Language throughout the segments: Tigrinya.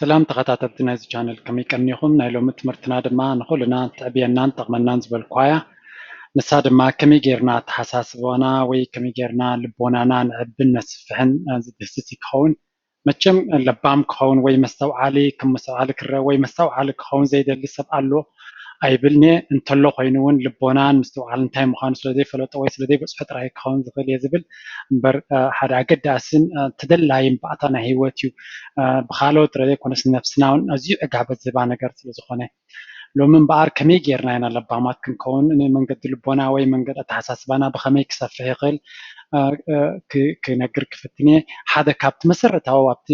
ሰላም ተኸታተልቲ ናይዚ ቻነል፣ ከመይ ቀኒኹም? ናይ ሎሚ ትምህርትና ድማ ንኹልና ትዕብየናን ጠቕመናን ዝበልኳያ፣ ንሳ ድማ ከመይ ጌርና ኣተሓሳስባና ወይ ከመይ ጌርና ልቦናና ንዕብን ነስፍሕን ዝድህስስ ክኸውን። መቸም ለባም ክኸውን ወይ መስተውዓሊ፣ ከም መስተውዓሊ ክረአ ወይ መስተውዓሊ ክኸውን ዘይደሊ ሰብ ኣሎ ኣይብልንየ። እንተሎ ኮይኑ እውን ልቦናን ምስትውዓል እንታይ ምዃኑ ስለ ዘይፈለጦ ወይ ስለ ዘይበፅሖ ጥራይ ክኸውን ዝኽእል እየ ዝብል እምበር፣ ሓደ ኣገዳስን ተደላይን ባእታ ናይ ህይወት እዩ። ብኻልኦት ረዘይ ኮነስ ነብስና እውን ኣዝዩ ዕጋበት ዝህባ ነገር ስለ ዝኾነ፣ ሎሚ እምበኣር ከመይ ጌርና ኢና ለባማት ክንከውን? መንገዲ ልቦና ወይ መንገዲ ኣተሓሳስባና ብኸመይ ክሰፍሕ ይኽእል? ክነግር ክፍትን እየ። ሓደ ካብቲ መሰረታዊ ኣብቲ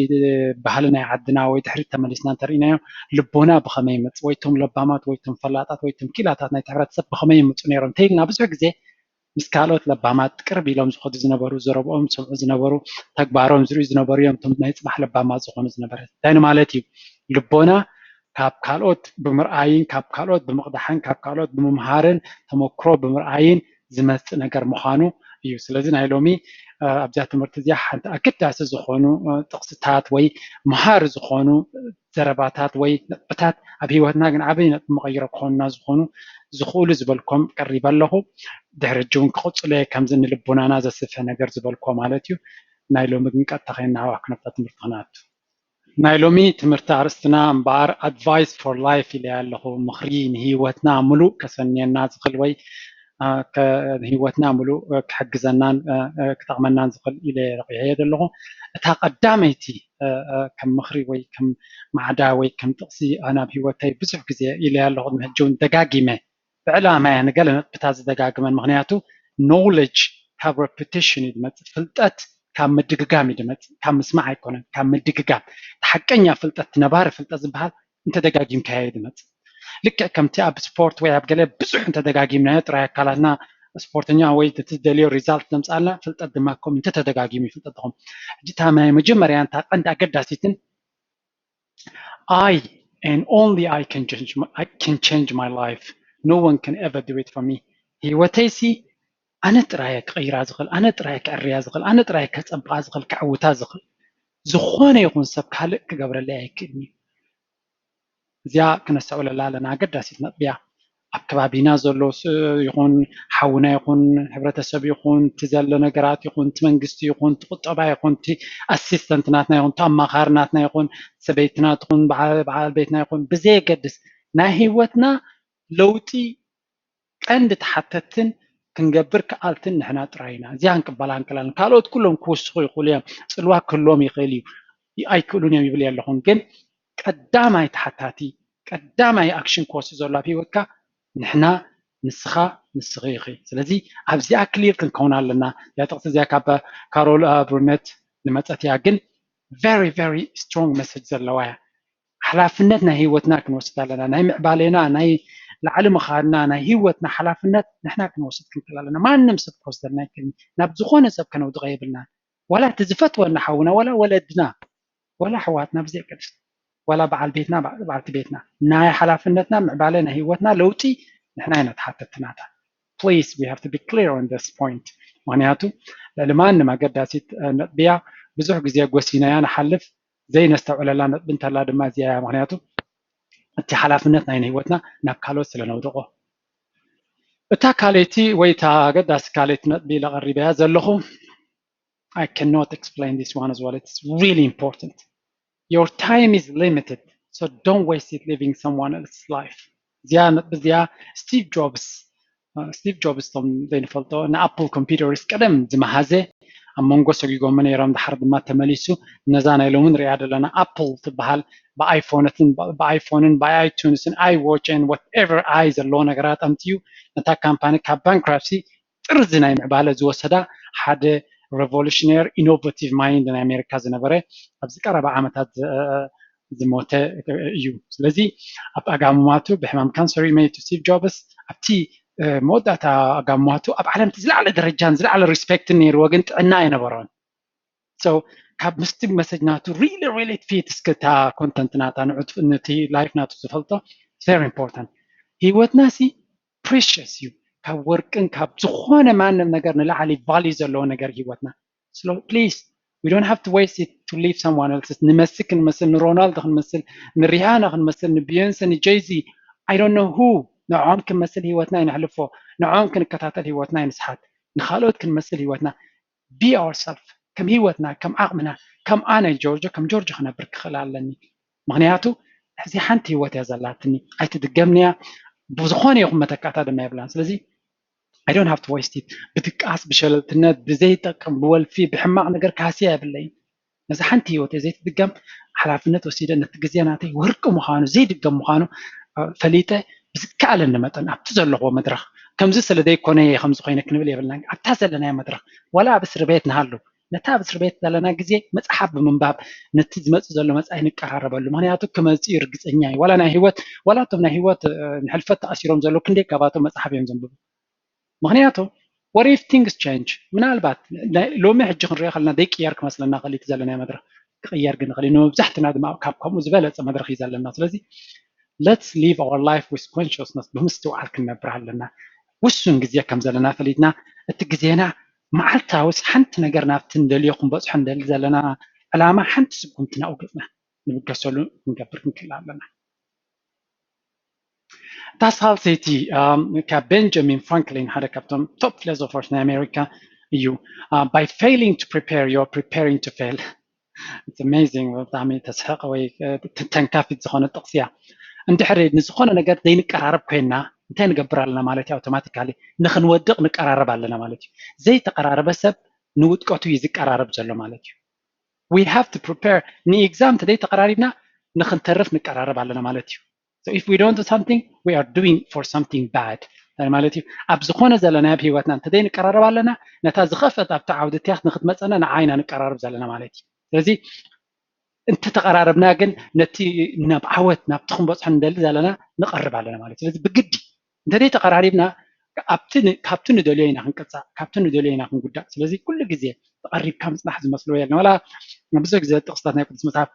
ባህሊ ናይ ዓድና ወይ ድሕሪት ተመሊስና እንተርኢናዮ፣ ልቦና ብኸመይ ይመጽእ? ወይ እቶም ለባማት ወይ እቶም ፈላጣት ወይ እቶም ኪላታት ናይቲ ሕብረተሰብ ብኸመይ ይመጹ ነይሮም እንተኢልና፣ ብዙሕ ግዜ ምስ ካልኦት ለባማት ቅርብ ኢሎም ዝኸዱ ዝነበሩ፣ ዘረብኦም ዝሰምዑ ዝነበሩ፣ ተግባሮም ዝርእዩ ዝነበሩ እዮም እቶም ናይ ጽባሕ ለባማት ዝኾኑ ዝነበረ። እንታይ ማለት እዩ? ልቦና ካብ ካልኦት ብምርኣይን ካብ ካልኦት ብምቕዳሕን ካብ ካልኦት ብምምሃርን ተመክሮ ብምርኣይን ዝመጽእ ነገር ምዃኑ እዩ። ስለዚ ናይ ሎሚ ኣብዚኣ ትምህርቲ እዚኣ ሓንቲ ኣገዳሲ ዝኾኑ ጥቕስታት ወይ መሃሪ ዝኾኑ ዘረባታት ወይ ነጥብታት ኣብ ህይወትና ግን ዓብይ ነጥቢ መቐይሮ ክኾኑና ዝኾኑ ዝኽእሉ ዝበልኮም ቀሪበ ኣለኹ። ድሕሪ ሕጂ እውን ክቕፅሎ እየ ከምዚ ንልቦናና ዘስፍሕ ነገር ዝበልኮ ማለት እዩ። ናይ ሎሚ ግን ቀጥታ ከይናሃዋ ክነፍታ ትምህርቲ ክነኣቱ። ናይ ሎሚ ትምህርቲ ኣርእስትና እምበኣር ኣድቫይስ ፎር ላይፍ ኢለያ ኣለኹ። ምኽሪ ንህይወትና ምሉእ ከሰንየና ዝኽእል ወይ ንህይወትና ምሉእ ክሕግዘናን ክጠቕመናን ዝኽእል ኢለ ረቂሐዮ ዘለኹ። እታ ቀዳመይቲ ከም ምኽሪ ወይ ከም ማዕዳ ወይ ከም ጥቕሲ ናብ ህይወተይ ብዙሕ ግዜ ኢለያ ኣለኹ። ቅድሚ ሕጂ እውን ደጋጊመ ብዕላማ እየ ንገለ ነጥብታት ዝደጋግመን። ምኽንያቱ ኖውለጅ ካብ ረፒቲሽን እዩ ዝመፅእ። ፍልጠት ካብ ምድግጋም እዩ ዝመፅእ፣ ካብ ምስማዕ ኣይኮነን፣ ካብ ምድግጋም። እቲ ሓቀኛ ፍልጠት፣ እቲ ነባሪ ፍልጠት ዝበሃል እንተደጋጊምካዮ እዩ ዝመፅእ። ልክዕ ከምቲ ኣብ ስፖርት ወይ ኣብ ገለ ብዙሕ እንተደጋጊምናዮ ጥራይ ኣካላትና ስፖርተኛ ወይ እቲ ዝደልዮ ሪዛልት ዘምፅኣልና፣ ፍልጠት ድማ ከምኡ እንተተደጋጊሙ እዩ ፍልጠት ዝኸውን። ሕጂ እታ ናይ መጀመርያ እታ ቀንዲ ኣገዳሲትን I and only I can change my, I can change my life. No one can ever do it for me. ህይወተይሲ ኣነ ጥራየ ክቕይራ ዝኽእል፣ ኣነ ጥራየ ክዕርያ ዝኽእል፣ ኣነ ጥራየ ከጸብቓ ዝኽእል፣ ከዕውታ ዝኽእል። ዝኾነ ይኹን ሰብ ካልእ ክገብረለይ ኣይክእልን እዩ። እዚኣ ክነስተውዕለላ ኣለና፣ ኣገዳሲት ነጥቢ እያ። ኣብ ከባቢና ዘሎ ይኹን ሓውና ይኹን ሕብረተሰብ ይኹን እቲ ዘሎ ነገራት ይኹን እቲ መንግስቲ ይኹን እቲ ቁጠባ ይኹን እቲ ኣሲስተንት ናትና ይኹን እቲ ኣማኻሪ ናትና ይኹን ሰበይትና ትኹን በዓል ቤትና ይኹን ብዘየገድስ ናይ ህይወትና ለውጢ ቀንዲ ተሓተትን ክንገብር ክኣልትን ንሕና ጥራይ ኢና። እዚኣ ክንቅበላ እንክላለን ካልኦት ኩሎም ክውስኹ ይኽእሉ እዮም። ፅልዋ ክህልዎም ይኽእል እዩ። ኣይክእሉን እዮም ይብል የለኹን። ግን ቀዳማይ ተሓታቲ ቀዳማይ ኣክሽን ክወስድ ዘሎ ኣብ ህይወትካ ንሕና ንስኻ ንስኺ ኢኺ። ስለዚ ኣብዚኣ ክሊር ክንከውን ኣለና። እዚኣ ጥቕሲ እዚኣ ካብ ካሮል ብሩነት ዝመፀት እያ፣ ግን ቨሪ ቨሪ ስትሮንግ መሰጅ ዘለዋ እያ። ሓላፍነት ናይ ህይወትና ክንወስድ ኣለና። ናይ ምዕባሌና፣ ናይ ላዕሊ ምኻድና፣ ናይ ህይወትና ሓላፍነት ንሕና ክንወስድ ክንክእል ኣለና። ማንም ሰብ ክወስደልና ኣይክእልን። ናብ ዝኾነ ሰብ ከነውድቐ የብልና። ዋላ እቲ ዝፈትወና ሓውና፣ ዋላ ወለድና፣ ዋላ ኣሕዋትና ብዘየገድስ፣ ዋላ በዓል ቤትና፣ በዓልቲ ቤትና፣ ናይ ሓላፍነትና ምዕባለ ናይ ህይወትና ለውጢ ንሕና ኢና ተሓተትቲ ናታ። Please, we have to be clear on this point. ምኽንያቱ ልዕሊ ማንም ኣገዳሲት ነጥቢ እያ። ብዙሕ ግዜ ጎሲናያ ንሓልፍ። ዘይነስተውዕለላ ነጥቢ እንተላ ድማ እዚኣ እያ። ምኽንያቱ እቲ ሓላፍነት ናይ ህይወትና ናብ ካልኦት ስለ ነውድቆ። እታ ካልኣይቲ ወይ እታ ኣገዳሲ ካልኣይቲ ነጥቢ ኢለ ቀሪበያ ዘለኹ፣ I cannot explain this one as well. It's really important. Your time is limited, so don't waste it living someone else's life. እዚኣ ነጥቢ እዚኣ ስቲቭ ጆብስ፣ ስቲቭ ጆብስ፣ እቶም ዘይንፈልጦ ንኣፕል ኮምፒውተርስ ቀደም ዝመሃዘ፣ ኣብ መንጎ ሰጊጎም ነይሮም፣ ድሓር ድማ ተመሊሱ ነዛ ናይ ሎሚ ንሪኣ ዘለና ኣፕል ትበሃል ብኣይፎነትን ብኣይፎንን ብኣይቱንስን ኣይዎችን whatever ኣይ ዘለዎ ነገራት ኣምፅኡ ነታ ካምፓኒ ካብ ባንክራፕሲ ጥርዚ ናይ ምዕባለ ዝወሰዳ ሓደ ሬቮሉሽነር ኢኖቬቲቭ ማይንድ ናይ ኣሜሪካ ዝነበረ ኣብዚ ቀረባ ዓመታት ዝሞተ እዩ። ስለዚ ኣብ ኣጋምማቱ ብሕማም ካንሰር እዩ መይቱ ስቲቭ ጆብስ። ኣብቲ መወዳእታ ኣጋምማቱ ኣብ ዓለምቲ ዝለዓለ ደረጃን ዝለዓለ ሪስፔክትን ነይርዎ፣ ግን ጥዕና ኣይነበሮን። So ካብ ምስቲ መሰጅ ናቱ ሪሊ ሪሌት ፊት እስከ እታ ኮንተንት ናታ ንዑት ነቲ ላይፍ ናቱ ዝፈልጦ very important። ህይወትና ሲ ፕሪሽስ እዩ። ካብ ወርቅን ካብ ዝኾነ ማንም ነገር ንላዕሊ ቫልዩ ዘለዎ ነገር ህይወትና። So please We don't have to waste it to live someone else. ንመሲ ክንመስል፣ ንሮናልዶ ክንመስል፣ ንሪሃና ክንመስል፣ ንቢዮንሰ፣ ንጄይዚ፣ I don't know who፣ ንዕኦም ክንመስል ህይወትና ይነሕልፎ። ንዕኦም ክንከታተል ህይወትና ይንስሓት። ንኻልኦት ክንመስል ህይወትና፣ be ourselves፣ ከም ህይወትና፣ ከም ዓቕምና፣ ከም ኣነ ጆርጆ፣ ከም ጆርጆ ክነብር ክኽእል ኣለኒ። ምኽንያቱ እዚ ሓንቲ ህይወት እያ ዘላትኒ፣ ኣይትድገምንያ። ብዝኾነ ይኹን መተካእታ ድማ የብላን። ስለዚ I don't have to waste it። ብድቃስ፣ ብሸለልትነት፣ ብዘይጠቅም፣ ብወልፊ፣ ብሕማቕ ነገር ካህስያ የብለይን። ነዚ ሓንቲ ህይወት ዘይትድገም ሓላፍነት ወሲደ ነቲ ግዜ ናተይ ወርቂ ምዃኑ፣ ዘይድገም ምዃኑ ፈሊጠ፣ ብዝከኣለኒ መጠን ኣብቲ ዘለኹዎ መድረኽ፣ ከምዚ ስለ ዘይኮነ እየ ከምዚ ኮይነ ክንብል የብልናን። ኣብታ ዘለናዮ መድረኽ፣ ዋላ ኣብ እስር ቤት ንሃሉ፣ ነታ ኣብ እስር ቤት ዘለና ግዜ መጽሓፍ ብምንባብ ነቲ ዝመጽእ ዘሎ መጻኢ ንቀራረበሉ። ምኽንያቱ ክመጽእ እዩ፣ ርግጸኛ እዩ። ዋላ ናይ ህይወት፣ ዋላ እቶም ናይ ህይወት፣ እ፣ ንሕልፈት ተኣሲሮም ዘለዉ ክንደይ ካባቶም መጽሓፍ እዮም ዘንብቡ። ምኽንያቱ what if things change? ምናልባት ናይ ሎሚ ሕጂ ክንሪኦ ከለና ዘይቅየር ክመስለና ክእል እቲ ዘለናዮ መድረኽ፣ ክቕየር ግን ይኽእል እዩ። ንመብዛሕትና ድማ ካብ ከምኡ ዝበለጸ መድረኽ እዩ ዘለና። ስለዚ let's live our life with consciousness፣ ብምስትውዓል ክንነብር ኣለና። ውሱን ግዜ ከም ዘለና ፈሊጥና፣ እቲ ግዜና መዓልታዊ ሓንቲ ነገር ናብቲ ንደልዮ ክንበጽሖ ንደሊ ዘለና ዕላማ ሓንቲ ስጉምቲ ናብኡ ገጽና ንብገሰሉ ክንገብር ክንክእል ኣለና። እታ ሳልሰይቲ፣ um፣ ካብ ቤንጃሚን ፍራንክሊን፣ ሓደ ካብቶም ቶፕ ፊሎሶፈርስ ናይ ኣሜሪካ እዩ። Uh, by failing to prepare, you're preparing to fail. It's amazing። ብጣዕሚ ተስሕቕ ወይ፣ እ፣ ተ-፣ ተንካፊት ዝኾነ ጥቕሲ እያ። እንድሕሪ ንዝኾነ ነገር ዘይንቀራረብ ኮይና እንታይ ንገብር ኣለና ማለት እዩ? ኣውቶማቲካሊ ንኽንወድቕ ንቀራረብ ኣለና ማለት እዩ። ዘይተቐራረበ ሰብ ንውድቀቱ እዩ ዝቀራረብ ዘሎ ማለት እዩ። We have to prepare። ንኤግዛም እንተዘይተቐራሪብና ንኽንተርፍ ንቀራረብ ኣለና ማለት እዩ። So if we don't do something, we are doing for something bad ማለት እዩ። ኣብ ዝኾነ ዘለና ኣብ ህይወትና እንተዘይንቀራረብ ኣለና፣ ነታ ዝኸፍአት ኣብታ ዓውዲ እቲኣ ንክትመፀና ንዓይና ንቀራረብ ዘለና ማለት እዩ። ስለዚ እንተተቐራረብና ግን ነቲ ናብ ዓወት፣ ናብቲ ክንበፅሖ ንደሊ ዘለና ንቐርብ ኣለና ማለት እዩ። ስለዚ ብግዲ እንተዘይተቐራሪብና ኣብቲ ን-፣ ካብቲ ንደልዮ ኢና ክንቅፃዕ፣ ካብቲ ንደልዮ ኢና ክንጉዳእ። ስለዚ ኩሉ ግዜ ተቐሪብካ ምፅናሕ ዝመስሎ የለን። ዋላ ብዙሕ ግዜ ጥቕስታት ናይ ቅዱስ መጽሓፍ፣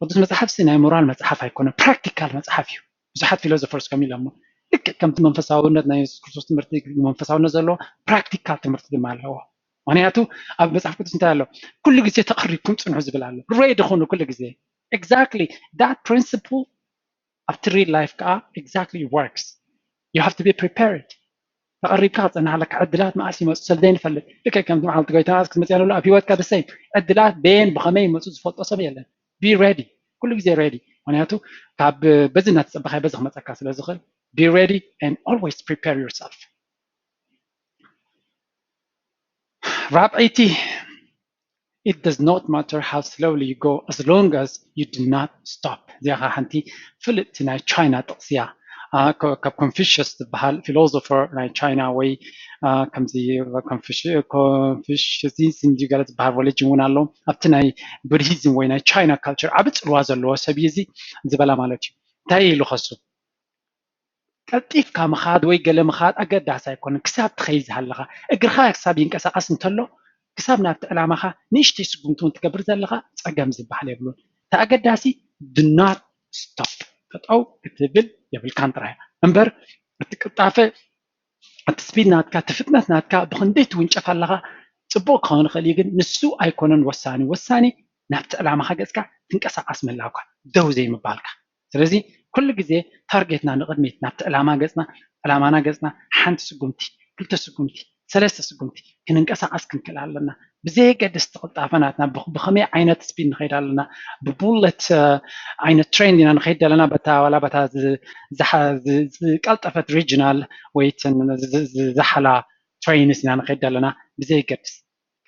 ቅዱስ መጽሓፍ ሲ ናይ ሞራል መጽሓፍ ኣይኮነ፣ ፕራክቲካል መጽሓፍ እዩ። ብዙሓት ፊሎሶፈርስ ከም ኢሎሞ፣ ልክዕ ከምቲ መንፈሳውነት ናይ የሱስ ክርስቶስ ትምህርቲ መንፈሳውነት ዘለዎ ፕራክቲካል ትምህርቲ ድማ ኣለዎ። ምክንያቱ ኣብ መጽሓፍ ቅዱስ እንታይ ኣሎ? ኩሉ ግዜ ተቐሪብኩም ጽንሑ ዝብል ኣሎ። ሬዲ ኩኑ ኩሉ ግዜ። Exactly that principle ኣብቲ ሪል ላይፍ ከዓ exactly works። You have to be prepared። ተቐሪብካ ክጸንሕ ኣለካ። ዕድላት መዓስ ይመጹ ስለ ዘይንፈልጥ፣ ልክዕ ከምቲ መዓልቲ ጎይታ መዓስ ክትመጽእ ኣለሎ ኣብ ህይወትካ፣ the same። ዕድላት በየን ብኸመይ ይመጹ ዝፈልጦ ሰብ የለን። Be ready። ኩሉ ግዜ ሬዲ። ምክንያቱ ካብ በዚ እናተጸበኻዮ በዚ ክመጸካ ስለ ዝኽእል፣ be ready and always prepare yourself። ራብዐይቲ፣ it does not matter how slowly you go as long as you do not stop። እዚኣ ከዓ ሓንቲ ፍልጥቲ ናይ ቻይና ጥቕሲ እያ። አ፣ ከ-፣ ካብ ኮንፊሽየስ ዝበሃል ፊሎሶፈር ናይ ቻይና ወይ፣ አ፣ ከምዚ ኮንፊሽ-፣ ኮንፊሽሲዝም ድዩ ገለ ዝበሃል ሪሊጅን እውን ኣሎ። ኣብቲ ናይ ቡድሂዝም ወይ ናይ ቻይና ካልቸር ዓቢ ጽልዋ ዘለዎ ሰብ እዩ እዚ ዝበላ ማለት እዩ። እንታይ ኢሉ ከሱ? ቀልጢፍካ ምኻድ ወይ ገለ ምኻድ ኣገዳሲ ኣይኮነን። ክሳብ ትኸይድ ዝሃለኻ፣ እግርኻ ክሳብ ይንቀሳቐስ እንተሎ፣ ክሳብ ናብቲ ዕላማኻ ንእሽተይ ስጉምቲ እውን ትገብር ዘለኻ፣ ጸገም ዝበሃል የብሉን። እቲ ኣገዳሲ do not stop፣ ጠጠው ክትብል የብልካን ጥራይ እምበር፣ እቲ ቅልጣፈ፣ እቲ ስፒድ ናትካ፣ እቲ ፍጥነት ናትካ ብኽንደይ ትውንጨፍ ኣለኻ ጽቡቕ ክኸውን ይኽእል እዩ፣ ግን ንሱ ኣይኮነን ወሳኒ። ወሳኒ ናብቲ ዕላማኻ ገጽካ ትንቀሳቐስ ምህላውካ፣ ደው ዘይምባልካ። ስለዚ ኩሉ ግዜ ታርጌትና ንቕድሚት፣ ናብቲ ዕላማ ገጽና፣ ዕላማና ገጽና ሓንቲ ስጉምቲ፣ ክልተ ስጉምቲ፣ ሰለስተ ስጉምቲ ክንንቀሳቐስ ክንክእል ኣለና። ብዘየገድስ እቲ ቅልጣፈ ናትና፣ ብ-፣ ብኸመይ ዓይነት ስፒድ ንኸይድ ኣለና፣ ብቡለት፣ እ፣ ዓይነት ትሬን ኢና ንኸይድ ኣለና፣ በታ፣ ዋላ በታ ዝ-፣ ዝሓ-፣ ዝ-፣ ዝቀልጠፈት ሪጅናል ወይ እተን ዝ-፣ ዝ-፣ ዝሓላ ትሬንስ ኢና ንኸይድ ኣለና፣ ብዘየገድስ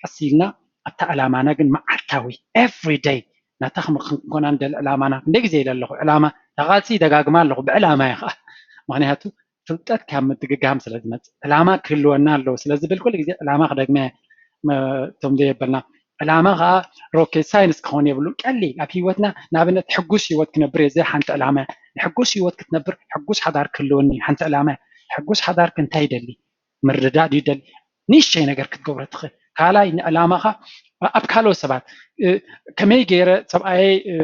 ቀስ ኢልና ኣብታ ዕላማና ግን መዓልታዊ፣ ኤቭሪ ደይ፣ ናታ ከም ክንኮና ንደሊ ዕላማና። ክንደይ ግዜ ኢለ ኣለኹ፣ ዕላማ፣ እታ ቃልሲ ይደጋግማ ኣለኹ፣ ብዕላማ እየ ኸዓ። ምኽንያቱ ፍልጠት ካብ ምድግጋም ስለ ዝመጽእ፣ ዕላማ ክህልወና ኣለዎ ስለ ዝብል፣ ኩሉ ግዜ ዕላማ ክደግመ፣ መ-፣ እቶም ዘየበልና፣ ዕላማ ኸዓ ሮኬት ሳይንስ ክኸውን የብሉን። ቀሊል፣ ኣብ ህይወትና ንኣብነት ሕጉስ ህይወት ክነብር እየ፣ ዘይ ሓንቲ ዕላማ። ሕጉስ ህይወት ክትነብር፣ ሕጉስ ሓዳር ክህልወኒ፣ ሓንቲ ዕላማ። ሕጉስ ሓዳር ከ እንታይ ይደሊ? ምርድዳእ ድዩ ደሊ? ንእሽተይ ነገር ክትገብሮ ትኽእል። ካልኣይ ንዕላማኻ ኣብ ካልኦት ሰባት፣ እ፣ ከመይ ገይረ ሰብኣየይ፣ እ፣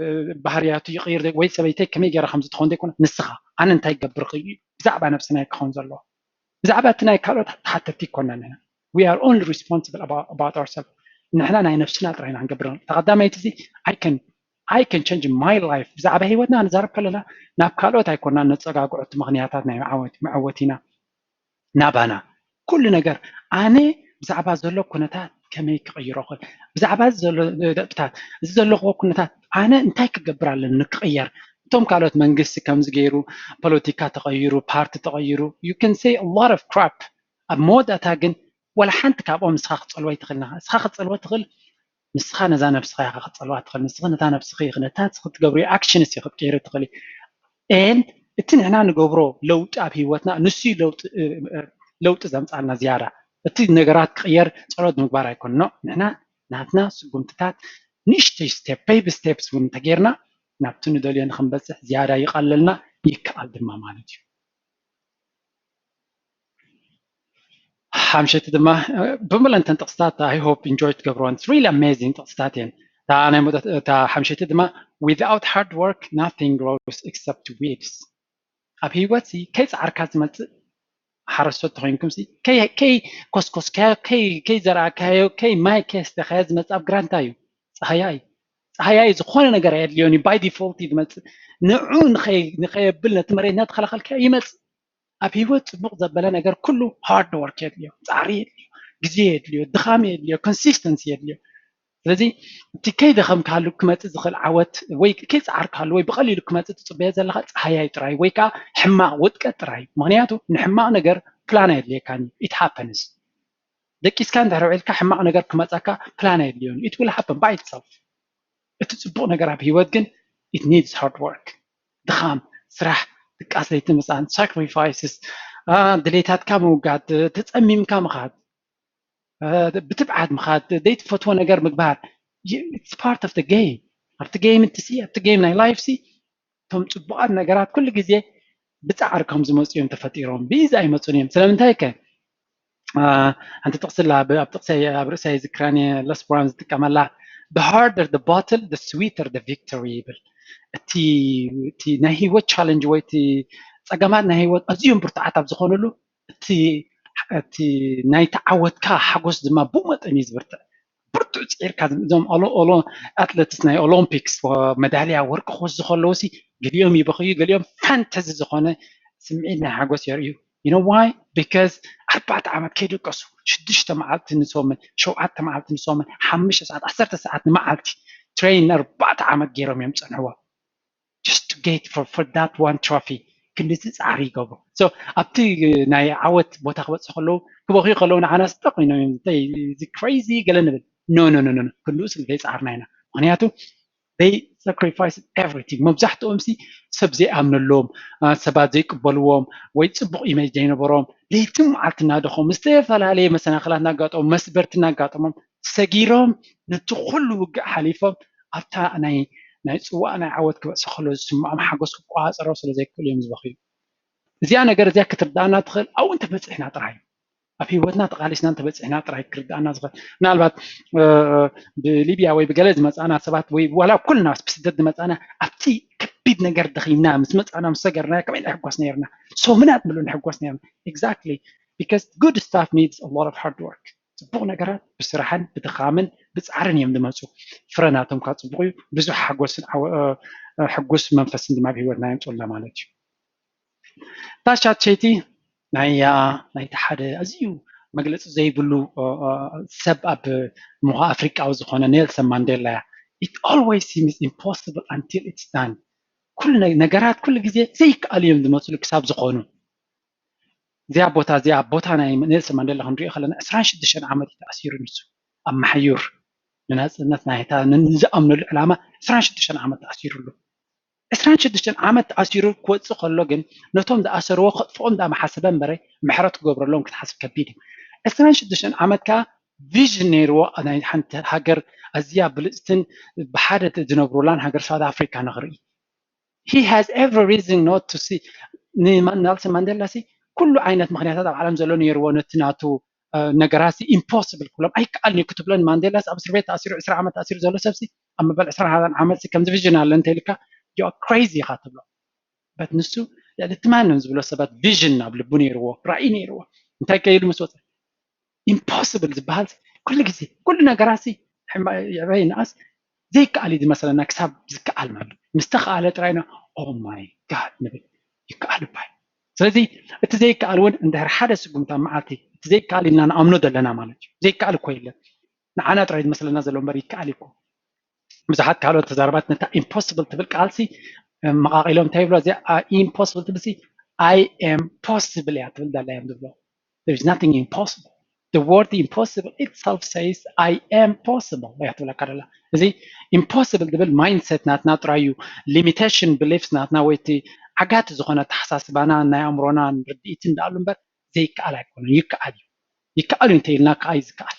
ባህርያቱ ይቕይር ወይ ሰበይተይ ከመይ ገይረ ከምዚ ትኸውን ዘይኮነ፣ ንስኻ፣ ኣነ እንታይ ይገብር ክዩ ብዛዕባ ነብስና ክኸውን ዘለዎ። ብዛዕባ እቲ ናይ ካልኦት ተሓተቲ ኣይኮናን ኢና። We are only responsible about, about ourselves። ንሕና ናይ ነፍስና ጥራይ ኢና ክንገብር። ተቐዳማይቲ እዚ I can I can change my life። ብዛዕባ ህይወትና ንዛረብ ከለና ናብ ካልኦት ኣይኮና ነፀጋግዖ፣ እቲ ምኽንያታት ናይ መዓወት መዐወት ኢና ናባና። ኩሉ ነገር ኣነ ብዛዕባ ዘሎ ኩነታት ከመይ ክቕይሮ ኽእል፣ ብዛዕባ ዘሎ ደብታት፣ እዚ ዘለኹዎ ኩነታት ኣነ እንታይ ክገብር ኣለኒ ንክቕየር። እቶም ካልኦት መንግስቲ ከምዚ ገይሩ፣ ፖለቲካ ተቐይሩ፣ ፓርቲ ተቐይሩ፣ you can say a lot of crap። ኣብ መወዳእታ ግን ዋላ ሓንቲ ካብኦም ንስኻ ክትፀልዎ ኣይትኽእልን ኢኻ። ንስኻ ክትፀልዎ ትኽእል፣ ንስኻ ነዛ ነብስኻ ኢኻ ክትፀልዋ ትኽእል። ንስኻ ነታ ነብስኻ ኢኻ፣ ነታ ክትገብሩ actions ኢኻ ክትቀይሩ ትኽእል። And እቲ ንሕና ንገብሮ ለውጢ ኣብ ህይወትና ንሱ እዩ ለውጢ ለውጢ ዘምፃልና ዝያዳ። እቲ ነገራት ክቕየር ፀሎት ምግባር ኣይኮን። No፣ ንሕና ናትና ስጉምትታት ንእሽተይ step፣ baby steps እውን እንተጌርና ናብቲ ንደልዮ ንክንበፅሕ ዝያዳ ይቐለልና፣ ይከኣል ድማ ማለት እዩ። ሓምሸይቲ ድማ ብምለን እተን ጥቕስታት I hope enjoy ትገብርወን። It's really amazing ጥቕስታት እየን። እታ ናይ መወዳእታ፣ እታ ሓምሸይቲ ድማ without hard work nothing grows except weeds። ኣብ ህይወት ሲ ከይፀዓርካ ዝመፅእ፣ ሓረስቶት ተኮይንኩም ሲ ከይ ከይ ኮስኮስካዮ፣ ከይ ከይ ዘርኣካዮ፣ ከይ ማይ ከስተካዮ ዝመፅእ ኣብ ግራት እንታይ እዩ? ፀሃያ እዩ። ፀሃያ እዩ። ዝኾነ ነገር ኣየድልዮን እዩ። By default እዩ ዝመፅእ። ንዑ ንኸይ ንኸየብል ነቲ መሬት እናተኸላኸልካዮ ይመፅእ። ኣብ ህይወት ፅቡቕ ዘበለ ነገር ኩሉ hard work የድልዮ፣ ፃዕሪ የድልዮ፣ ግዜ የድልዮ፣ ድኻም የድልዮ፣ consistency የድልዮ። ስለዚ እቲ ከይደኸምካሉ ክመፅእ ዝኽእል ዓወት ወይ ከይፀዓርካሉ ወይ ብቐሊሉ ክመፅእ ትፅበዮ ዘለኻ ፀሃያይ ጥራይ ወይ ከዓ ሕማቕ ውድቀት ጥራይ እዩ። ምኽንያቱ ንሕማቕ ነገር ፕላን ኣየድልየካን እዩ። It happens። ደቂስካ እንድሕር ውዒልካ ሕማቕ ነገር ክመፀካ ፕላን ኣየድልዮን። It will happen by itself። እቲ ፅቡቕ ነገር ኣብ ህይወት ግን it needs hard work። ድኻም፣ ስራሕ፣ ድቃስ ለይቲ ምፅኣን፣ ሳክሪፋይስስ፣ ድሌታትካ ምውጋድ፣ ተፀሚምካ ምኻድ፣ ብትብዓት ምኻድ፣ ዘይትፈትዎ ነገር ምግባር። It's part of the game። ኣብቲ ጌም እንትሲ ኣብቲ ጌም ናይ ላይፍ ሲ እቶም ፅቡቓት ነገራት ኩሉ ግዜ ብፃዕሪ ከም ዝመፁ እዮም ተፈጢሮም፣ ብኢዚ ኣይመፁን እዮም። ስለምንታይ ከ? ሓንቲ ጥቕሲ ኣላ ኣብ ጥቕሰይ ኣብ ርእሰይ ዝክራን Less Brown ዝጥቀመላ፣ the harder the battle the sweeter the victory ይብል። እቲ እቲ ናይ ህይወት ቻለንጅ ወይ እቲ ፀገማት ናይ ህይወት ኣዝዮም ብርቱዓት ኣብ ዝኾኑሉ እቲ እቲ ናይ ተዓወትካ ሓጎስ ድማ ብኡ መጠን እዩ ዝብርትዕ። ብርቱዕ ፅዒርካ እዞም ኣትለትስ ናይ ኦሎምፒክስ መዳልያ ወርቂ ክወስዱ ከለዉ ሲ ገሊኦም ይበኽዩ፣ ገሊኦም ፋንተዚ ዝኾነ ስምዒት ናይ ሓጎስ የርእዩ። You know why? Because ኣርባዕተ ዓመት ከይደቀሱ ሽዱሽተ መዓልቲ ንሶምን ሸውዓተ መዓልቲ ንሶምን ሓሙሽተ ሰዓት ዓሰርተ ሰዓት ንመዓልቲ ትሬን ኣርባዕተ ዓመት ገይሮም እዮም ዝፀንሕዎ። Just to get for, for that one trophy ክንድዚ ፃዕሪ ይገብሩ። So ኣብቲ ናይ ዓወት ቦታ ክበፅሑ ከለዉ ክበኽዩ ከለዉ ንዓና ስጠቕ ኮይኖም እዮም፣ እዚ crazy ገለ ንብል። No, no, no, no, ክንድኡ ስለ ዘይፃዕርና ኢና። ምክንያቱ they sacrifice everything። መብዛሕትኦም ሲ ሰብ ዘይኣምነሎም፣ ሰባት ዘይቅበልዎም ወይ ፅቡቕ ኢሜጅ ዘይነበሮም ለይቲ መዓልቲ እናደኸሙ ዝተፈላለየ መሰናኽላት እናጋጠሞም መስበርቲ እናጋጠሞም ሰጊሮም ነቲ ኩሉ ውግእ ሓሊፎም ኣብታ ናይ ናይ ፅዋእ ናይ ዓወት ክበፅሑ ከሎ ዝስምዖም ሓጎስ ክቆፃፀሮ ስለ ዘይክእሉ እዮም ዝበኽዩ። እዚኣ ነገር እዚኣ ክትርዳእና ትኽእል ኣብኡ እንተበፂሕና ጥራይ እዩ። ኣብ ህይወትና ተቓሊስና እንተበፂሕና ጥራይ ክርዳእና ዝኽእል። ምናልባት ብሊብያ ወይ ብገለ ዝመፃና ሰባት ወይ ዋላ ኩልና ብስደት ዝመፃና ኣብቲ ከቢድ ነገር ደኺምና ምስ መፃና ምስ ሰገርና ከመይ ንሕጎስ ነርና። ሶምናት ምሉ ንሕጎስ ነርና። Exactly, because good stuff needs a lot of hard work። ፅቡቕ ነገራት ብስራሕን ብድኻምን ብፃዕርን እዮም ዝመፁ። ፍረ ናቶም ከዓ ፅቡቕ እዩ። ብዙሕ ሓጎስን ሕጉስ መንፈስን ድማ ኣብ ህይወትና የምፅኡልና ማለት እዩ። እታ ቻት ጂ ፒ ቲ ናይ ናይቲ ሓደ ኣዝዩ መግለፂ ዘይብሉ ሰብ ኣብ ምዃ ኣፍሪቃዊ ዝኾነ ኔልሰን ማንዴላ እያ። It always seems impossible until it's done። ኩሉ ነገራት ኩሉ ግዜ ዘይከኣሉ እዮም ዝመስሉ ክሳብ ዝኾኑ። እዚኣ ቦታ እዚኣ ኣብ ቦታ ናይ ኔልሰን ማንዴላ ክንሪኦ ከለና ዕስራን ሽዱሽተን ዓመት እዩ ተኣሲሩ ንሱ ኣብ ማሕዩር ንናፅነት ናይታ ንዝኣምነሉ ዕላማ ዕስራን ሽዱሽተን ዓመት ተኣሲሩሉ። ዕስራን ሽዱሽተን ዓመት ተኣሲሩ ክወፅእ ከሎ ግን ነቶም ዝኣሰርዎ ከጥፍኦም ዳኣ መሓሰበ እምበረ ምሕረት ክገብረሎም ክትሓስብ ከቢድ እዩ። ዕስራን ሽዱሽተን ዓመት ከዓ ቪዥን ነይርዎ ናይ ሓንቲ ሃገር ኣዝያ ብልፅትን ብሓደ ዝነብሩላን ሃገር ሳውት ኣፍሪካ ንክርኢ። He has every reason not to see። ንኔልሰን ማንዴላ ሲ ኩሉ ዓይነት ምክንያታት ኣብ ዓለም ዘሎ ነይርዎ ነቲ ናቱ ነገራት ሲ ኢምፖስብል ክብሎም ኣይከኣልን እዩ ክትብሎ ንማንዴላ ሲ ኣብ እስር ቤት ተኣሲሩ ዕስራ ዓመት ተኣሲሩ ዘሎ ሰብ ሲ ኣብ መበል ዕስራን ሓደን ዓመት ሲ ከምዚ ቪዥን ኣለ እንተ ኢልካ you are crazy ኢኻ ትብሎ። በት ንሱ ልዕሊ እቲ ማንም ዝብሎ ሰባት ቪዥን ኣብ ልቡ ነይርዎ ራእይ ነይርዎ እንታይ ከይሉ ምስ ወፀ ኢምፖስብል ዝበሃል ኩሉ ግዜ ኩሉ ነገራት ሲ ይዕበ ይንኣስ ዘይከኣል እዩ ዝመሰለና ክሳብ ዝከኣል ማለት ምስ ተኸኣለ ጥራይ ኢና oh my God ንብል ይከኣል እባ እዩ። ስለዚ እቲ ዘይከኣል እውን እንድሕር ሓደ ስጉምቲ ኣብ መዓልቲ እቲ ዘይከኣል ኢልና ንኣምኖ ዘለና ማለት እዩ። ዘይከኣል እኮ የለን ንዓና ጥራይ ዝመስለና ዘሎ እምበር ይከኣል እዩ እኮ። ብዙሓት ካልኦት ተዛረባት ነታ impossible ትብል ቃልሲ መቓቒሎም እንታይ ይብሎ እዚኣ impossible ትብልሲ I am possible እያ ትብል ዘላ እዮም ዝብሎ። There is nothing impossible. The word impossible itself says I am possible እያ ትብለካ ደላ። እዚ impossible ዝብል mindset ናትና ጥራይ እዩ። Limitation beliefs ናትና ወይ እቲ ዓጋቲ ዝኾነ ኣተሓሳስባና ናይ ኣእምሮና ርድኢት እንዳኣሉ እምበር ዘይከኣል ኣይኮነን። ይከኣል እዩ። ይከኣል እዩ እንተኢልና ከዓ እዩ ዝከኣል።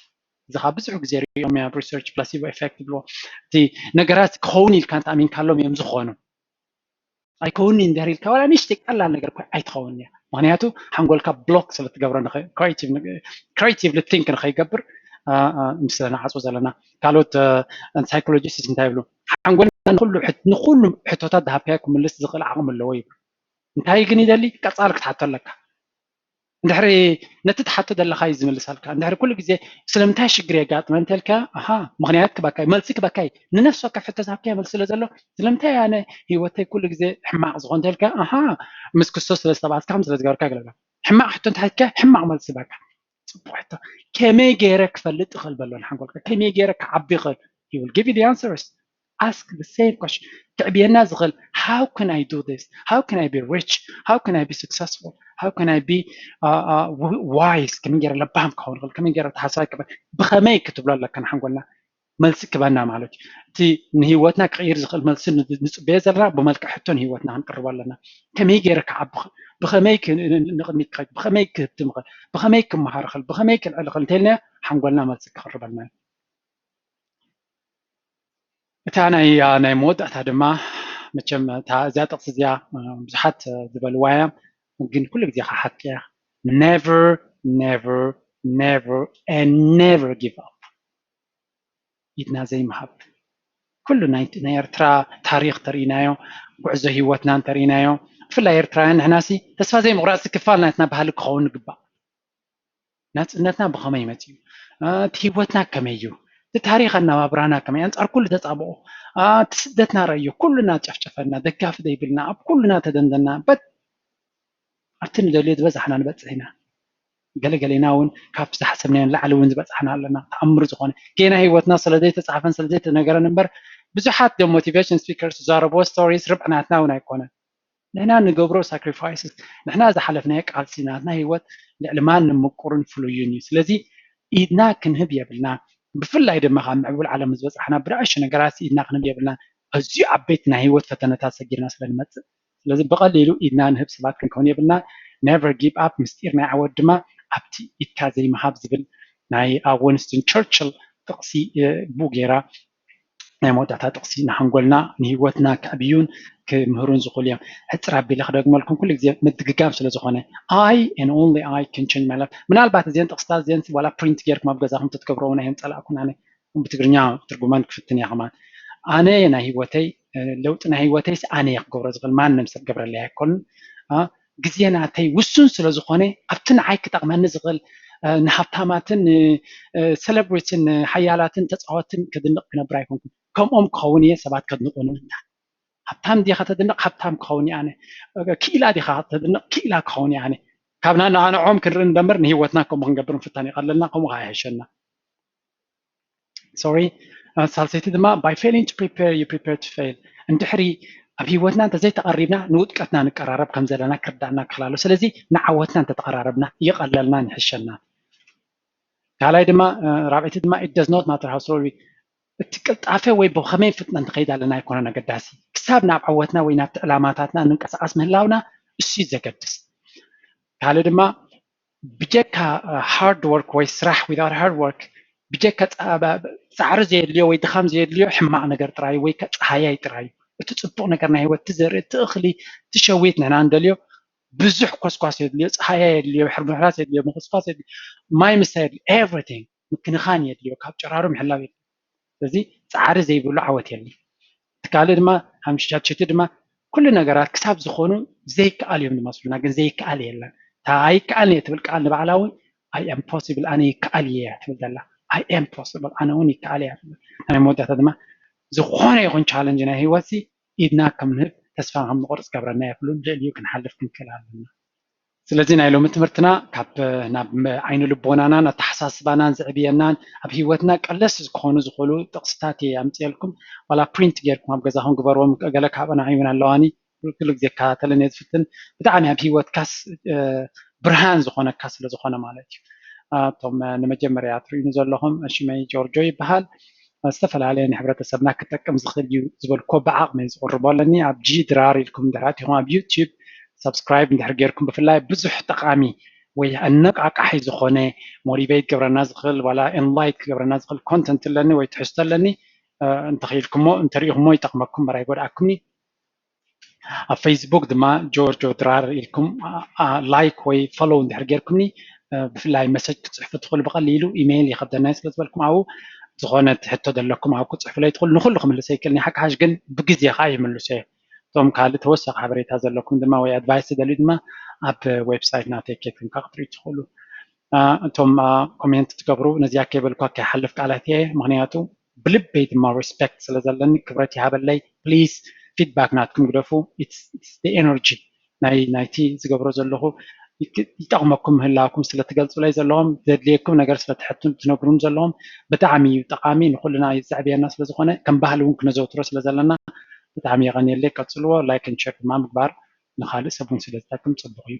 እዚ ከዓ ብዙሕ ግዜ ሪኦም እዮም ኣብ research placebo effect ይብልዎ። እቲ ነገራት ክኸውን ኢልካ እንተኣሚንካሎም እዮም ዝኾኑ። ኣይከውንን'ዩ እንድሕር ኢልካ ዋላ ንእሽተይ ቀላል ነገር እኳ ኣይትኸውን እያ። ምኽንያቱ ሓንጎልካ block ስለ ትገብሮ creatively think ንኸይገብር ምስ ነዓጾ ዘለና። ካልኦት psychologists እንታይ ይብሉ? ሓንጎልና ንኹሉ ሕቶታት ዝሃብካዮ ክምልስ ዝኽእል ዓቕሚ ኣለዎ ይብሉ። እንታይ ግን ይደሊ? ቀጻሊ ክትሓቶ ኣለካ። እንድሕሪ ነቲ ትሓቶ ዘለኻ እዩ ዝምልሰልካ። እንድሕሪ ኩሉ ግዜ ስለምንታይ ሽግር የጋጥመ እንተልካ፣ ኣሃ ምኽንያት ክበካይ፣ መልሲ ክበካይ፣ ንነፍሲ ወከፍ ሕቶ ዝሃብካዮ መልሲ ስለ ዘሎ፣ ስለምንታይ ኣነ ህይወተይ ኩሉ ግዜ ሕማቕ ዝኾን እንተልካ፣ ኣሃ ምስ ክርስቶስ ስለ ዝተባእስካ ከም ስለ ዝገበርካ ይግለጽ። ሕማቕ ሕቶ እንተሓትካ ሕማቕ መልሲ በቃ። ጽቡቕ ሕቶ። ከመይ ገይረ ክፈልጥ እኽእል በሎ ንሓንጎልካ፣ ከመይ ገይረ ክዓቢ እኽእል? He will give you the answers. Ask the same question. ክዕብየና ዝኽእል how can I do this? How can I be rich? How can I be successful? How can I be uh, uh, wise? ከመይ ገይረ ለባም ክኸውን እኽእል? ከመይ ገይረ ተሓሳይ ክበ ብኸመይ ክትብሎ ኣለካ ንሓንጎልና መልሲ ክበና ማለት እዩ። እቲ ንህይወትና ክቕይር ዝኽእል መልሲ ንጽበዮ ዘለና ብመልክዕ ሕቶ ንህይወትና ክንቅርቦ ኣለና። ከመይ ገይረ ክዓቢ እኽእል? ብኸመይ ንቕድሚት ክኸይድ? ብኸመይ ክህብትም እኽእል? ብኸመይ ክመሃር እኽእል? ብኸመይ ክልዕል እኽእል? እንተኢልና ሓንጎልና መልሲ ክቕርበልና እዩ። እታ ናይ ናይ መወዳእታ ድማ መቸም እታ እዚኣ ጥቕሲ እዚኣ ብዙሓት ዝበልዋ እያ፣ ግን ኩሉ ግዜ ከዓ ሓቂ እያ። Never, never, never and never give up። ኢድና ዘይምሃብ። ኩሉ ናይ ናይ ኤርትራ ታሪኽ ተርኢናዮ፣ ጉዕዞ ህይወትና እንተርኢናዮ፣ ብፍላይ ኤርትራውያን ንሕናሲ ተስፋ ዘይምቑራጽ ክፋል ናትና ባህሊ ክኸውን ይግባእ። ናጽነትና ብኸመይ መጺኡ? እቲ ህይወትና ከመይ እዩ? እቲ ታሪኽ ኣነባብራና ከመይ? ኣንጻር ኩሉ ተጻብኦ፣ እቲ ስደትና ረእዮ፣ ኩሉና ጨፍጨፈና፣ ደጋፊ ዘይብልና፣ ኣብ ኩሉና ተደንደና። በት ኣብቲ ንደልዮ ዝበዛሕና ንበጽሕ ኢና። ገለገሌና እውን ካብቲ ዝሓሰብናዮ ንላዕሊ እውን ዝበጻሕና ኣለና። ተኣምር ዝኾነ ጌና ህይወትና ስለ ዘይተጻሕፈን ስለ ዘይተነገረን እምበር ብዙሓት ደ motivation speakers ዝዛረብዎ stories ርብዒ ናትና እውን ኣይኮነን። ንሕና ንገብሮ sacrifices፣ ንሕና ዝሓለፍናዮ ቃልሲ ናትና ህይወት ልዕሊ ማንም ምቁርን ፍሉይን እዩ። ስለዚ ኢድና ክንህብ የብልና። ብፍላይ ድማ ካብ ምዕቡል ዓለም ዝበጻሕና ብንኣሽቱ ነገራት ኢድና ክንህብ የብልና። ኣዝዩ ዓበይቲ ናይ ህይወት ፈተነታት ሰጊርና ስለ ንመጽእ ስለዚ ብቐሊሉ ኢድና ንህብ ሰባት ክንከውን የብልና። Never give up። ምስጢር ናይ ዓወት ድማ ኣብቲ ኢድካ ዘይምሃብ ዝብል ናይ ኣብ ዊንስተን ቸርችል ጥቕሲ ቡ ጌራ ናይ መወዳእታ ጥቕሲ ንሓንጎልና ንህይወትና ከዕብዩን ክምህሩን ዝኽእሉ እዮም። ሕፅር ኣቢለ ክደግመልኩም ኩሉ ግዜ ምድግጋም ስለ ዝኾነ I and only I can change my life። ምናልባት እዚአን ጥቕስታት እዚአን ዋላ ፕሪንት ጌርኩም ኣብ ገዛኹም ተትገብሮ እውን ኣይም ፀላእኩን ኣነ ብትግርኛ ትርጉመን ክፍትን እያ ከማን። ኣነ ናይ ህይወተይ ለውጢ ናይ ህይወተይስ ኣነ እየ ክገብሮ ዝኽእል ማንም ሰብ ገብረለይ ኣይኮንን። ግዜ ናተይ ውሱን ስለ ዝኾነ ኣብቲ ንዓይ ክጠቕመኒ ዝኽእል ንሃብታማትን ንሰለብሪትን ንሓያላትን ተፃወትን ክድንቕ ክነብር ኣይኮንኩን። ከምኦም ክኸውን እየ ሰባት ከድንቑኒ ምንታ ሃብታም ዲኻ ተድንቕ ሃብታም ክኸውን እየ ኣነ። ክኢላ ዲኻ ተድንቕ ክኢላ ክኸውን እየ ኣነ። ካብ ናንዕኦም ክንርኢ ንደምር ንህይወትና ከምኡ ክንገብር ምፍታን ይቐለልና ከምኡ ከዓ ይሕሸና። Sorry። ሳልሰይቲ ድማ by failing to prepare you prepare to fail። እንድሕሪ ኣብ ህይወትና እንተዘይተቐሪብና ንውድቀትና ንቀራረብ ከም ዘለና ክርዳእና ክኽእል ኣለዎ። ስለዚ ንዓወትና እንተተቐራረብና ይቐለልና ንሕሸና። ካልኣይ ድማ ራብዐይቲ ድማ it does not matter how slowly። እቲ ቅልጣፈ ወይ ብኸመይ ፍጥነት ንኸይድ ኣለና ኣይኮነን ኣገዳሲ። ክሳብ ናብ ዓወትና ወይ ናብቲ ዕላማታትና ንንቀሳቐስ ምህላውና እሱ እዩ ዘገድስ። ካልእ ድማ ብጀካ hard work ወይ ስራሕ without hard work ብጀካ ፃዕሪ ዘየድልዮ ወይ ድኻም ዘየድልዮ ሕማቕ ነገር ጥራይ ወይ ከዓ ፀሃያይ ጥራይ እዩ። እቲ ፅቡቕ ነገር ናይ ህይወት እቲ ዘርኢ እቲ እኽሊ እቲ ሸዊት ንሕና ንደልዮ ብዙሕ ኮስኳስ የድልዮ፣ ፀሃያ የድልዮ፣ ሕርምሕራስ የድልዮ፣ ምኹስኳስ የድልዮ፣ ማይ ምስታይ የድልዮ፣ everything ምክንኻን የድልዮ፣ ካብ ጨራሩ ምሕላው የድልዮ። ስለዚ ፃዕሪ ዘይብሉ ዓወት የለን። እቲ ካልእ ድማ ሓምሻይቲ ድማ ኩሉ ነገራት ክሳብ ዝኾኑ ዘይከኣል እዮም ዝመስሉና፣ ግን ዘይከኣል የለን። እታ ኣይከኣልን እየ ትብል ቃል ንባዕላ እውን I am possible ኣነ ይከኣል እየ እያ ትብል ዘላ። I am possible ኣነ እውን ይከኣል እያ። ናይ መወዳእታ ድማ ዝኾነ ይኹን challenge ናይ ህይወት ኢድና ከም ንህብ ተስፋ ከም ንቆርፅ ገብረና የብሉን። ልዕሊኡ ክንሓልፍ ክንክእል ኣለና። ስለዚ ናይ ሎሚ ትምህርትና ካብ ናብ ዓይኒ ልቦናናን ኣተሓሳስባናን ዘዕብየናን ኣብ ህይወትና ቀለስ ዝኾኑ ዝኾኑ ጥቕስታት እየ ኣምፅኤልኩም። ዋላ print ጌርኩም ኣብ ገዛኹም ግበርዎም። ገለ ካብና ይውን ኣለዋኒ ኩሉ ግዜ ከታተልን እየ ዝፍትን። ብጣዕሚ ኣብ ህይወትካስ ብርሃን ዝኾነካ ስለ ዝኾነ ማለት እዩ። እቶም ንመጀመርያ ትርእዩኒ ዘለኹም ሽመይ ጆርጆ ይበሃል። ዝተፈላለየ ንሕብረተሰብና ክጠቅም ዝኽእል እዩ ዝበልኮ ብዓቕመይ ዝቕርቦ ኣለኒ። ኣብ ጂ ድራር ኢልኩም እንድሕር ኣቲኹም ኣብ YouTube subscribe እንድሕር ጌርኩም ብፍላይ ብዙሕ ጠቓሚ ወይ ኣነቃቃሒ ዝኾነ motivate ክገብረና ዝኽእል ዋላ enlight ክገብረና ዝኽእል content ኣለኒ ወይ ትሕዝቶ ኣለኒ። እንተኽኢልኩሞ እንተሪኢኹሞ ይጠቕመኩም እምበር ኣይጎድኣኩምኒ። ኣብ Facebook ድማ ጆርጆ ድራር ኢልኩም like ወይ follow እንድሕር ጌርኩምኒ ብፍላይ message ክትፅሕፉ ትኽእሉ ብቐሊሉ። ኢሜይል ይኸብደናይ ስለ ዝበልኩም ኣብኡ ዝኾነ ሕቶ ዘለኩም ኣብኡ ክትፅሕፉለይ ትኽእሉ። ንኹሉ ክምልሰ ይክእል ሓቂ ሓሽ ግን ብግዜ ከዓ ይምልሶ እየ። እቶም ካልእ ተወሳኺ ሓበሬታ ዘለኩም ድማ ወይ advice ትደልዩ ድማ ኣብ website ናተይ ኬድኩም ከዓ ክትርእዩ ትኽእሉ። እቶም comment ትገብሩ ነዚኣ ከይበልኳ ከይሓልፍ ቃላት እየ። ምክንያቱ ብልበይ ድማ respect ስለ ዘለኒ ክብረት ይሃበለይ። Please feedback ናትኩም ግደፉ። It's the energy ናይ ናይቲ ዝገብሮ ዘለኹ ይጠቕመኩም ምህላውኩም ስለ ትገልፁለይ ዘለኹም ዘድልየኩም ነገር ስለ ትነግሩን ዘለኹም ብጣዕሚ እዩ ጠቓሚ። ንኩልና ዘዕብየና ስለ ዝኾነ ከም ባህሊ እውን ክነዘውትሮ ስለ ዘለና ብጣዕሚ የቐንየለይ። ቀፅልዎ። Like and share ድማ ምግባር ንካልእ ሰብ እውን ስለ ዝጠቅም ፅቡቕ እዩ።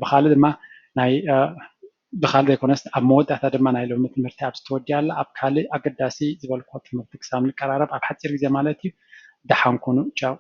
ብካልእ ድማ ናይ ብካልእ ዘይኮነስ ኣብ መወዳእታ ድማ ናይ ሎሚ ትምህርቲ ኣብዚ ተወዲኣ ኣላ። ኣብ ካልእ ኣገዳሲ ዝበልኮ ትምህርቲ ክሳብ ንቀራረብ ኣብ ሓፂር ግዜ ማለት እዩ። ደሓን ኩኑ። ቻው።